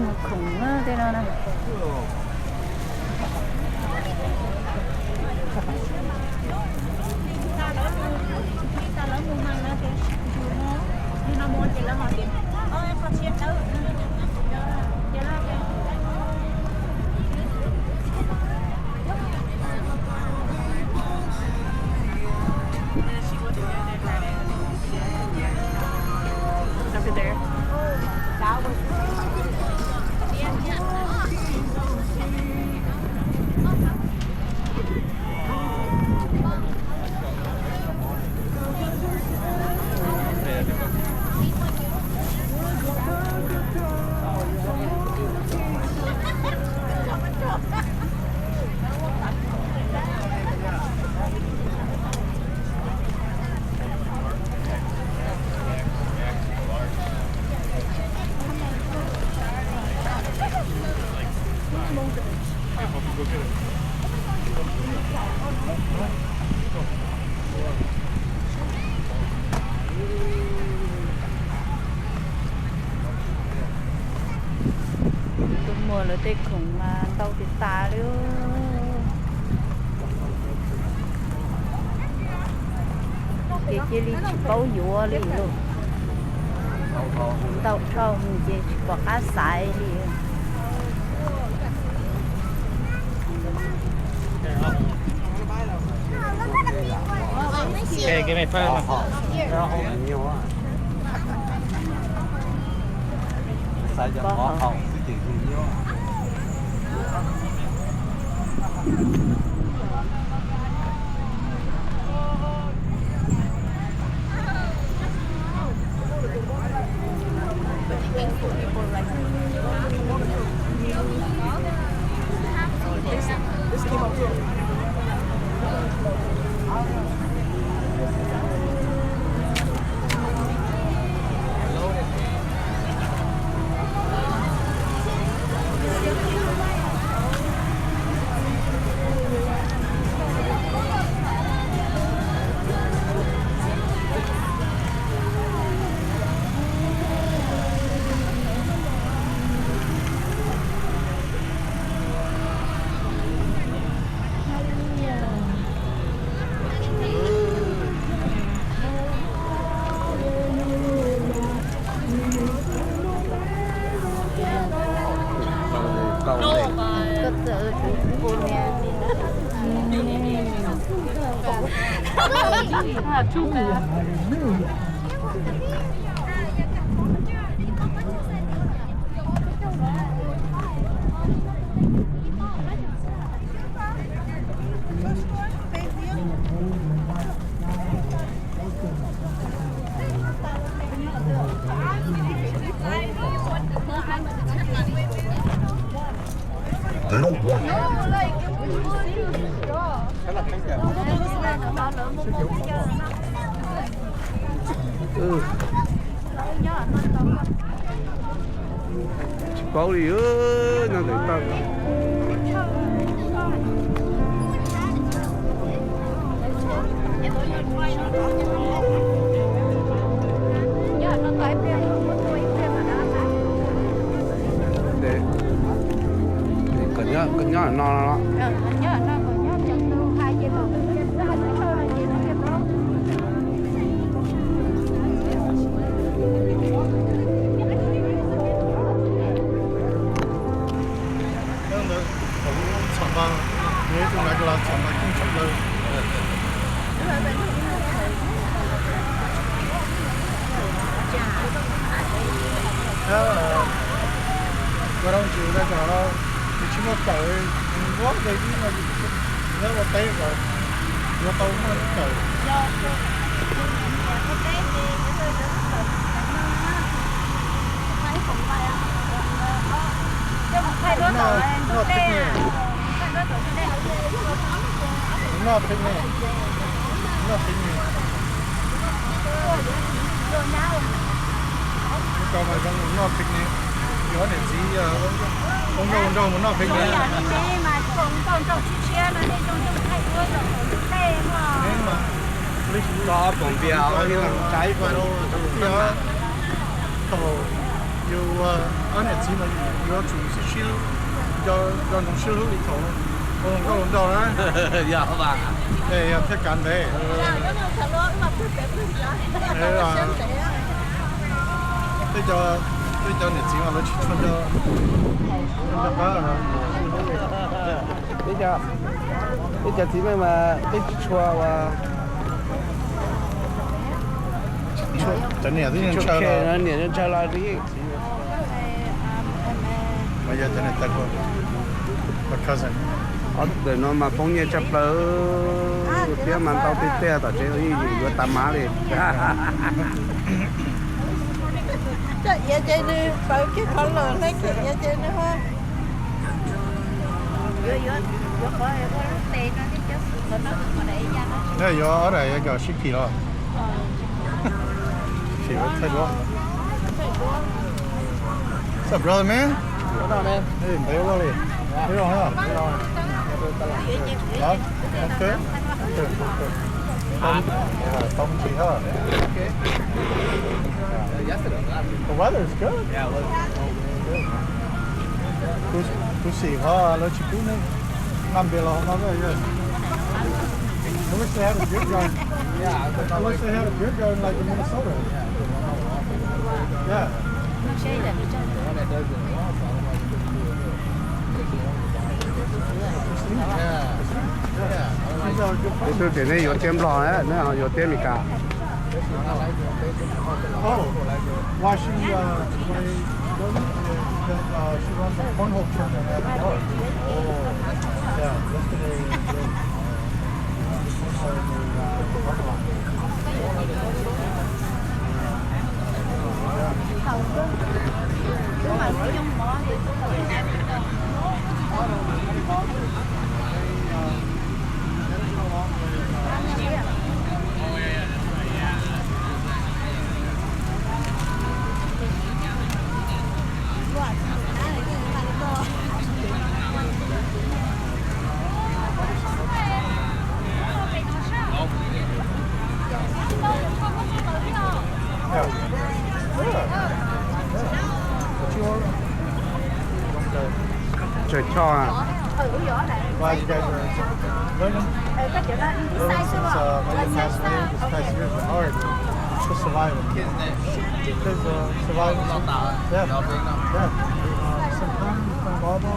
Khoom tej no na. Over there. Tus muag lawv tej khoom mas ntau tiag tas li. Ces cia li tsis paub yuav li lauj. Ntau dhau ces tsis pom qab xaiv li. Tsis paub li, nyob ntawm toj. Koj nyob no los? Ntawd thaum lub txhom npas, yog ib tug nais los txhom npas kub tshaj plaws. Ua rau ntsis ntawd kom nws tsis muaj kawm, nws ua nqe ib no, nyob ua teb kom yuav tau muaj lub kawm. Noj picnic, noj picnic, noj picnic. Lub ko mas zoo mus noj picnic, yog niam txiv, ua nkauj ua nraug mus noj picnic. Tso ob poom npias, thaum Yus ob niam txiv mas yuav tsum sib, sib hlub, nco ntsoov sib hlub li thaum ua nkauj ua nraug na. Yog thiaj kav ntev. Tej cov niam txiv mas lawv tsis tshua nco, tsis tshua nco qab. Peb cov txiv neej mas peb tsis tshua ua, cov niam twb ntshaw los, niam ntshaw los txiv. Mas yog cov niam tais, cousin. Ob tug ntawm no mas poob nyiaj tshaj plaws, thiab mas ntau tiag tiag, tom tsev yeej yuav tas mav li. Coj iav ces nws pawv kiag qhov lawm, hle kiag iav ces nws ho. Yuav ob daim kom sib phim los. Phim ua thaij duab. What's up, brother, man? Hey, ntev ua luaj li. Hey, huh? Huh? Okay. Okay. Tau me ntsis, huh? The weather is good. Kuv, kuv xim qhov lawv tsis pub neb nqa npias los hauv no. I wish they had a beer garden. I wish they had a beer garden like in Minnesota. Yeah. Tus twg tias neb yuav tiab Nplog, neb ho yuav tiab Meskas. Oh, why she, uh, why, uh, she runs a cornhole tournament at her yard. Oh, yeah, yesterday, uh, Tsaws choj. Glad you guys are learning. Ever since, uh, my dad passed away this past year, it's been hard to survive. Because, uh, surviving. Yeah. Yeah. Uh, some friends from Volvo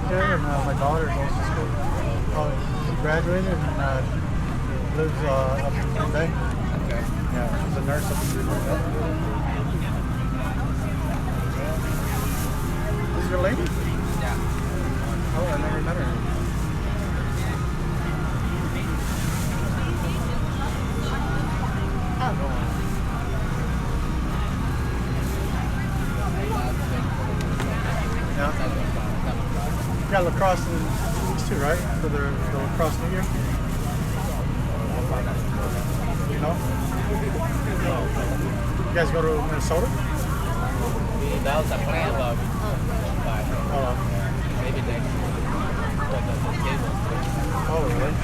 here, and, uh, my daughter goes to school. Oh, she graduated and, uh, she lives, uh, up in Green Bay. Okay. Yeah, she's a nurse up in Green Bay. This is your lady? Yeah. Oh, I never met her. Yeah. Yeah, lacrosse is, is too, right? For the, the lacrosse New Year? You know? You guys go to Minnesota? That was a plan, but, but, uh, maybe next year. But the, the schedule. Oh, really?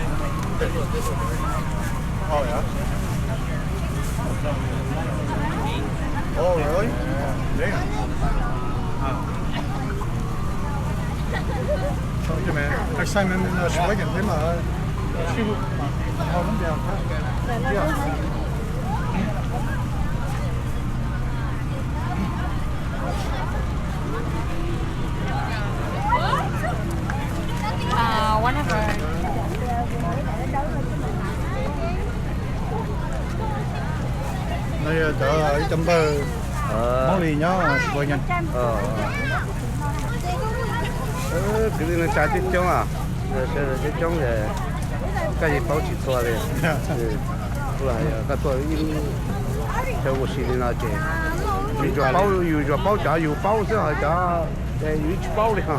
Oh, yeah? Oh, really? Damn. Sounds good, man. Next time in, uh, Sheboygan, they might, uh, shoot. Hold them down. Yeah. Uh, one of our No yog cov ib cov npawg Hmoob li nyob Sheboygan. Kwv tij neej tsa coob coob, sawv daws coob coob ces koj yeej paub tsis txhua li. Kuv los hais koj tuaj ib lub chaw ua si li no ces yus tsuas paub, yus tsuas paub cov yus paub xwb, ho cov yus tsis paub li ho.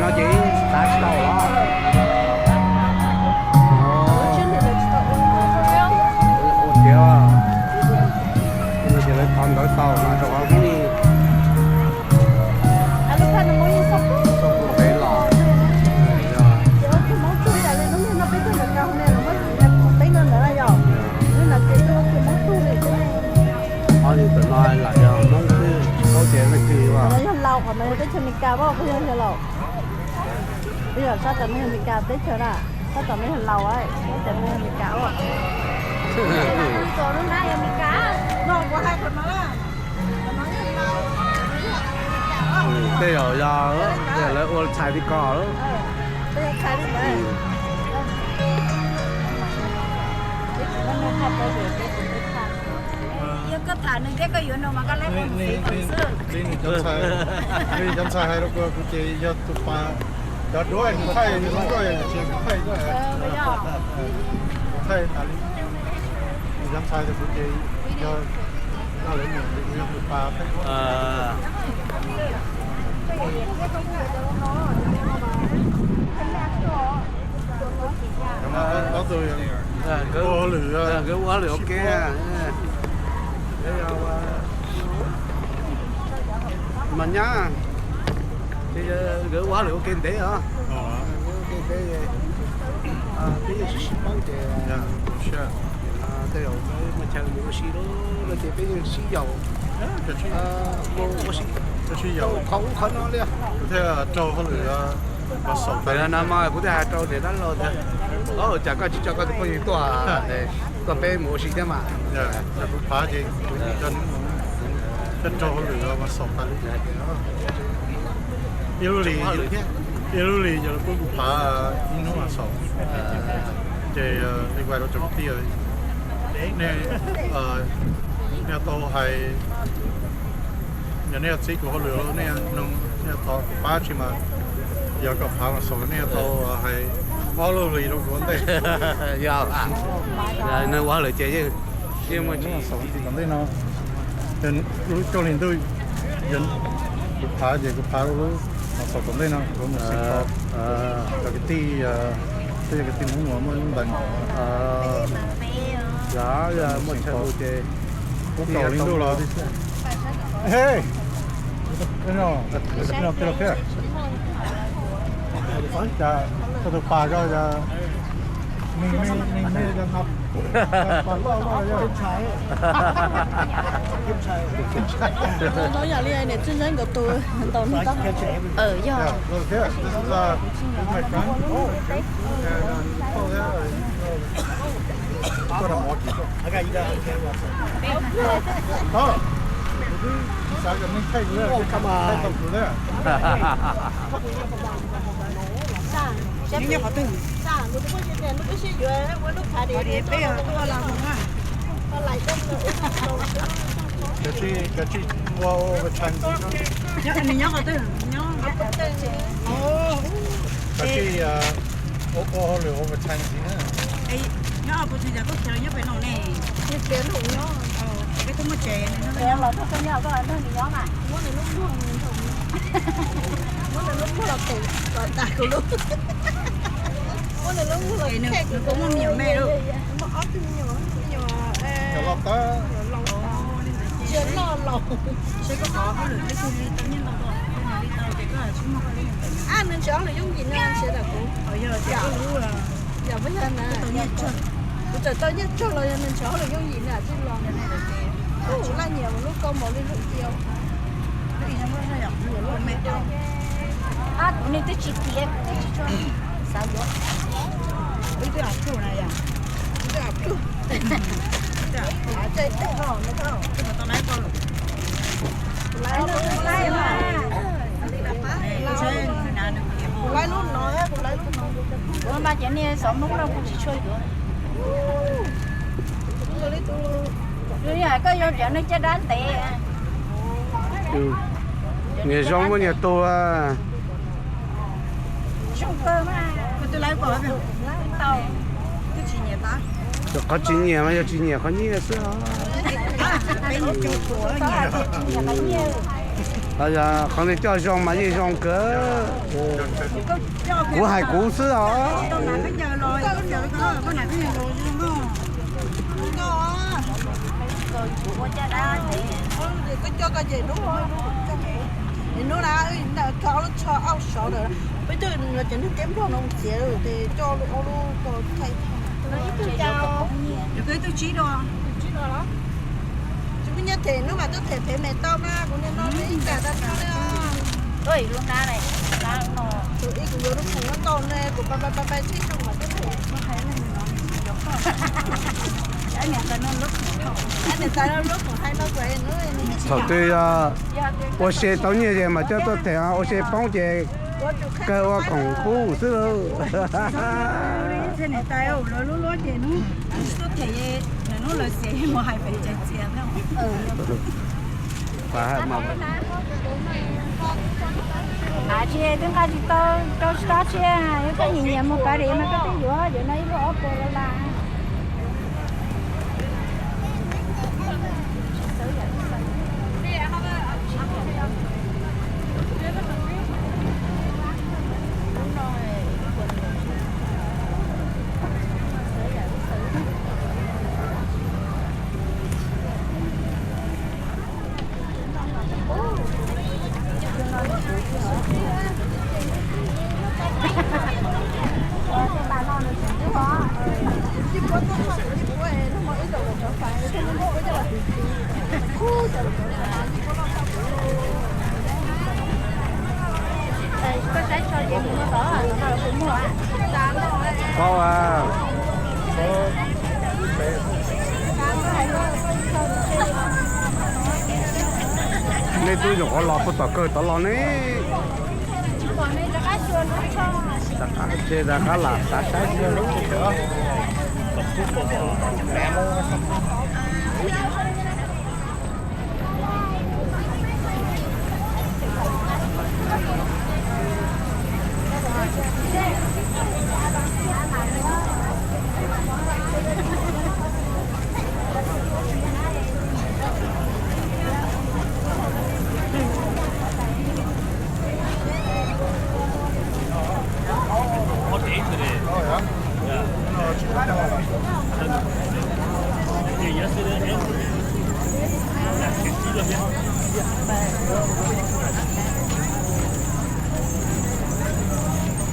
No ces tav tsis tau los. Ua tiav, no ces lawv thov ntawv tau no rau qhov hnub ib xauj pem los. Ob li tam no lam yog Hmoob xwb, tsis paub tias leej twg ua. Yog laus qhov no yog teb chaws Amelikas, yog sab tom no yog Amelikas teb chaws na, sab tom no yog laus, sab tom no yog Amelikas ua. Tej zaum yog lawv ua txhais li ko. Yog koj tham nws thiab koj yuav nws mas koj laib qhov nws xwb. Li nws cov ntxhais, li cov ntxhais hais rau kuv, kuv ces yog tus pas, cov duab nws thaij, nws zoo nkauj ces kuv thaij, kuv thaij tas li. Nws cov ntxhais tias kuv ces yog, yog lawv niam ces kuv yog tus pas. Ob tug, nkawd ua hauj lwm, nkawd ua hauj lwm ua ke. Mas nyab, ces nkawd ua hauj lwm ua ke ntev os. Ua ke ntev, peb yeej sib sib paub ces tej zaum muaj chaw mus ua si lawm no ces peb yeej sib yaum, mus ua si, ua si yaum qhov ub qhov no li. Kuv thiaj raug hauj lwm, no mas kuv thiaj hais rau niam dab laug tias, cas koj tsis coj koj tus phooj ywg tuaj, tuaj peb mus ua si thiab mas. Kuv phav ces kuv coj nws mus, thiaj raug hauj lwm mas xaus tas li. Ib lub hlis, ib lub hlis yog lawv pub kuv phav ib hnub mas xaus. Ces li kuv hais rau cov kwv tij, nej, nej tau hais, yog nej yuav txib kuv hauj lwm los nej, nej thov kuv pab tsi mas, yog kom phav mas xaus nej tau hais ob lub hlis rau kuv ua ntej. Yog, nws ua hauj lwm ces yeej, yeej muaj tsis xaus tom ntej no. Lub cuaj hlis ntuj, kuv phav ces kuv phav lub mas xaus tom ntej no kuv mus xaus. Cov kwv tij, twb yog kwv tij Hmoob uas muaj lub ntees no. Yog, yog muaj chaw mus ces pub kaum hli ntuj los. Hey, no, no, no, no. Koj tus pas koj, pas loj loj. Ntau yam li niam txiv Ntxawg nkawd tus ntau li ntau. Yog. Nyob qhov twg? Peb tuaj los mus na. Kav tsij, kav tsij ua overtime. Nws nyob qhov twg? Kav tsij ua hauj lwm overtime ntxiv na. Nyob overtime cas koj khiav los nyob pem no ne? Peb twb muaj tsev ne. Muab nws lub muag los pem, los dag kuv lub. Muab nws lub muag los, nws kuj muaj me nyuam me lawm. Muaj ob tug me nyuam, me nyuam, cov loj tag, cov loj laus. Seb koj qhov hauj lwm twg li tau nyiaj ntau dua, li tau ces koj tsis muaj hauj lwm. Nws nrhiav hauj lwm yooj yim na, nrhiav ntawm kuv. Yog tias koj lub, yog, kuv txawm tau nyiaj tsawg los yog nws nrhiav hauj lwm yooj yim na tsis los. Kuv laj nyiam lub koj npaum li lub tiag. Kuv nej twb tsis tiav, kuv twb tsis tshua xav yuav. Ib tug approve na yom? Ib tug approve. Kuv tau laiv koj lawm. Kuv laiv lub no, kuv laiv lub no. Kuv mas cov niag xov Hmoob no kuv tsis tshua yuav. Koj yuav cov neeg caj dab ntev. Niag zoo muaj niag tuag. Qhov tsis nyiam mas yog tsis nyiam qhov nyiaj xwb os. Qhov no coj zoo mas yeej zoo kawg. Kuv hais kuv xwb os. Hnub na, ob lub tsho auj sov lawm, peb coj cov niag tiab nplog no mus txiav ces coj ob lub ko thaij. Ib tug tsib dua. Tsis muaj nyiaj them hnub mas twb them phev me tau mas kuv niag no ib kas tau tau li os. Tus ib kuv yuav lub khoom no tau ne, kuv pab pab pab pab tsib rau mas twb them. Thaum twg yog ua se tau nyiaj ces mam coj tuaj them, ua se poob ces kawg ua khoom pub xwb lauj. Tsis twb nqa tsis tau, rau tsis tau tsis, yog koj nyiam nyiam mus kav liam mas koj twb yuav, yuav no ib lub ob puas dollar. Tau a. Nej twb nyuam qhuav los puag tom kawg tod los ne. Rov qab lam xav saib.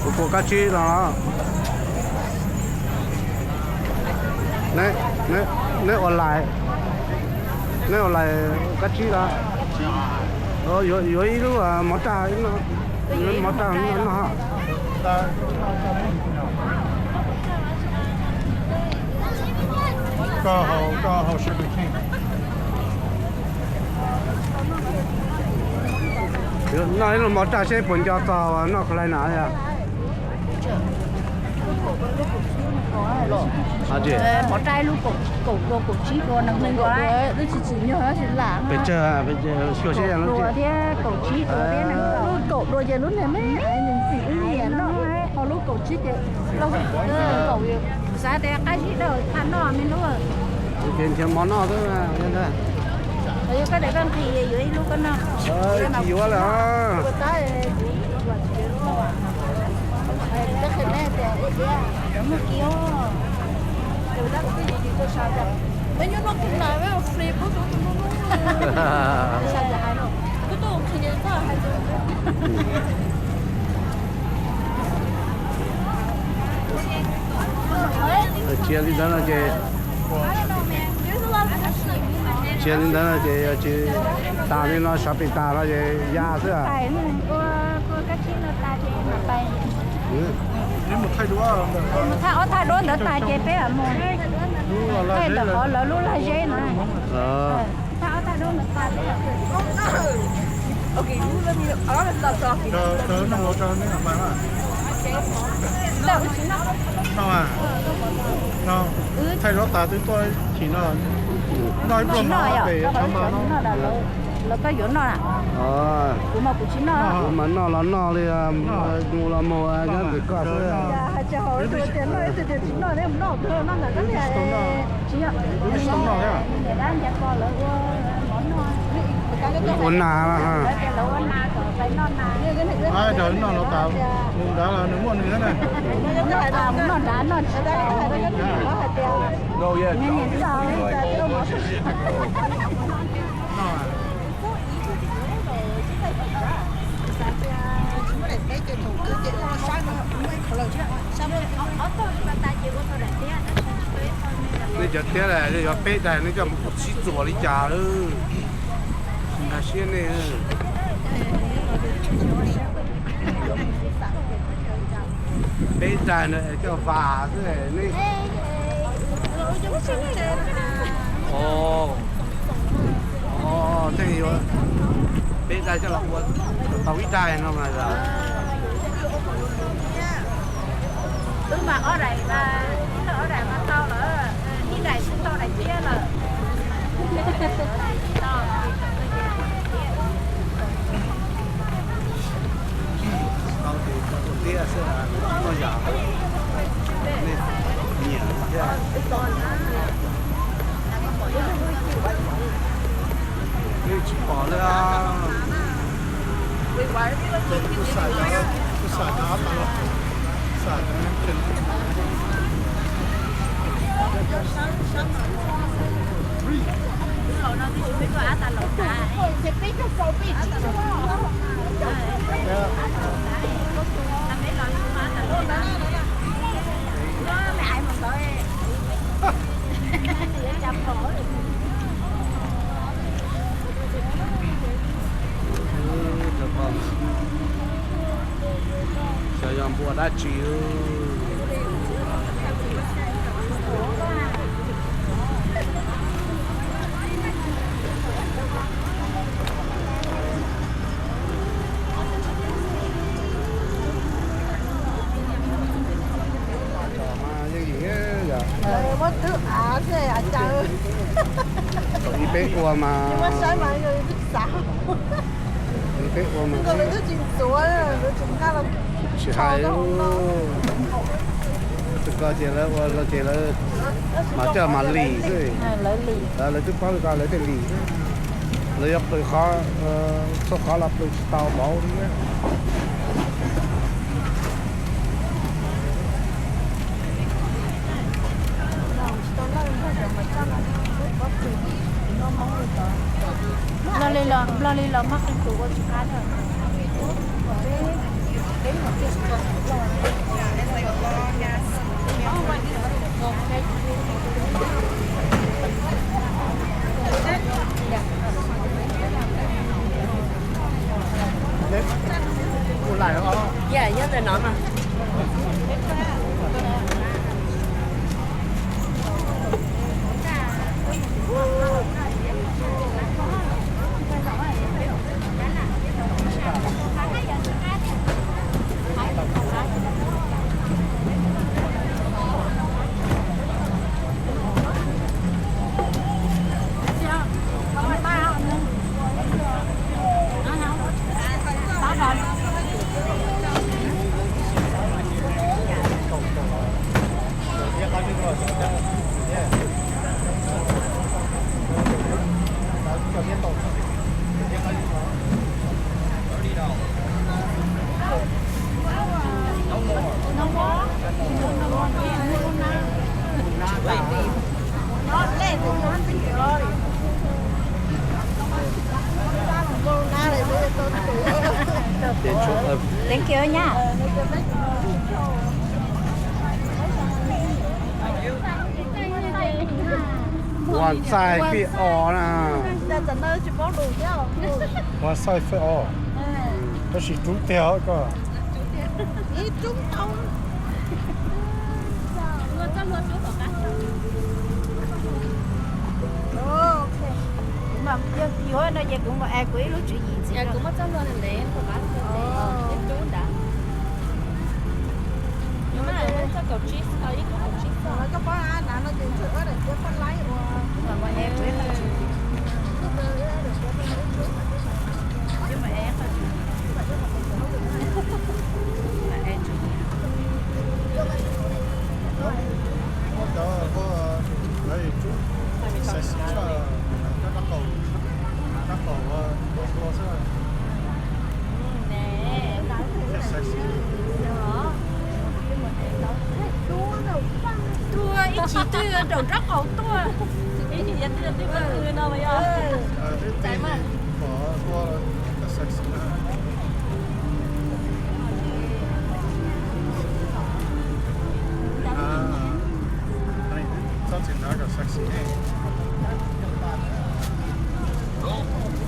Kuv pua kab tsib no. Neb ua lais, neb ua lais kab tsib no. Yuav ib lub mov raj, yuav mov raj no. Noj ib lub mov raj seb puas nco txog noj kha lai na yog. Mov raj ib lub kaum dua kaum tsib dua nees nkaum. Pes tsawg, xyuas seb thiab kaum tsib dua thiab nees nkaum. Lub kaum dua ces lub niag me me ntxim ib yam noj, ho lub kaum tsib ces xav tias qab zib dawb thaj noj me lub. Ces nrhiav mov noj xwb. Yog koj tias koj nqhis yuav ib lub koj noj. Tsis yuav lawm. Cia li ntawd no ces, cia li ntawd no ces yog tsis tas li no sawv pem tas no ces ya xwb. Mus thaj ob thaj duab ntawd tas ces peb mam mus thaj ntawm qhov lawv lub lag zeb na. Thaij duab tas twb tuaj chim no, noj ib pluag mas pem no. Lawv koj yuav noj na? Kuv mas kuv tsis noj. Kuv mas noj los noj li, mus los mus, nyob ntawm koj xwb. Hais tias haus ib tug tias noj, ib tug tias tsis noj, noj ntawm koj li. Tsis yog, niam dab ncav kos lawv ua mov noj. Ua nas. Nrog noj los tas, mus nrad los nws muaj nws na. Nej cov tiab, nej cov peb daim nej coj mus sib txuas li cas lawm? Nkag siab nej. Peb daim na coj vas xwb nej. Ov, tej yuav peb daim coj los ua tau ib daim no mas. Wb mas ob daim, ob daim mas tau lawm, ib daim tsis tau daim tiab lawm. Tau ces ua tiab xwb, tsis muaj yam nej nyiam thiab. Yeej tsis pom li. Kuv xav cov, kuv xav cov tas los, xav cov. Xyov yog npua dab tsi. Muab twb av xwb, av caw. Thaum ub peb ua mas, peb ua mas tsis hais. Tus ko ces lawv ua ces lawv mas coj mas lim xwb. Lawv twb paub li ko lawv thiaj lim. Lawv yuav qw qhov, txhua qhov los qw tsis tau vauv li. Nplog li los, Nplog li los muaj qee tus ua tsis qab thiab. Yeah, nyob ntawm no mas. Thank you nha. Ua txaij fij os na. Ua txaij fij os. Tab sis rub tiag os koj. Kuv mas yog yuav no ces kuv mus es kuv ib lub tswv yim ntxiv. Kuv muaj txoj hlua ntev ntev rau qab ntawd, ib tug ntawd. Koj pab nav no ces ntshe ob daim tiab pab laib ua. Muaj cov lawv tsub xaiv sib tshaj, cov dab qaum, dab qaum Tsis twg nraum nraub qaum tuaj.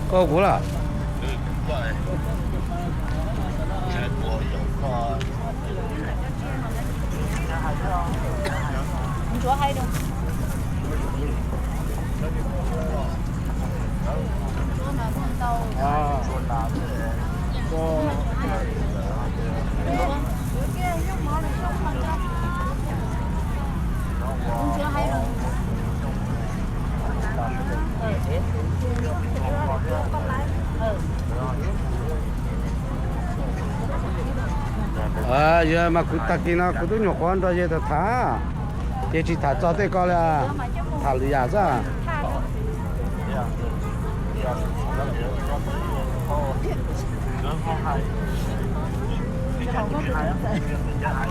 Koj kuv lawm. Yog mas kuv tag kis no kuv twb nyuam qhuav nrog yawg tham tham, ces tsis tham txog tej ko li, tham lwm yam xwb.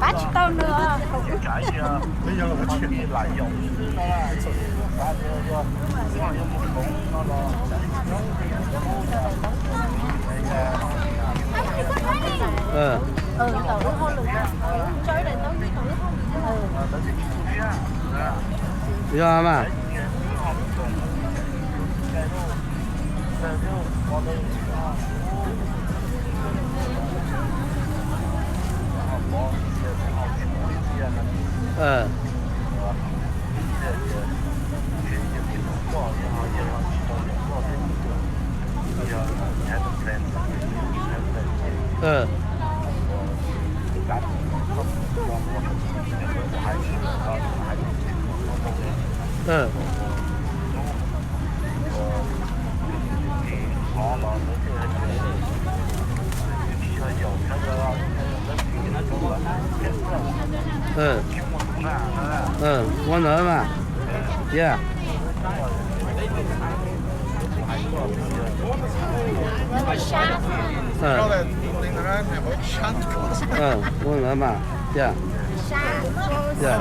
Pab tsis tau nws. Yog mas. Ua ntawd mas. Yog. Ua ntawd mas. Yog. Yog.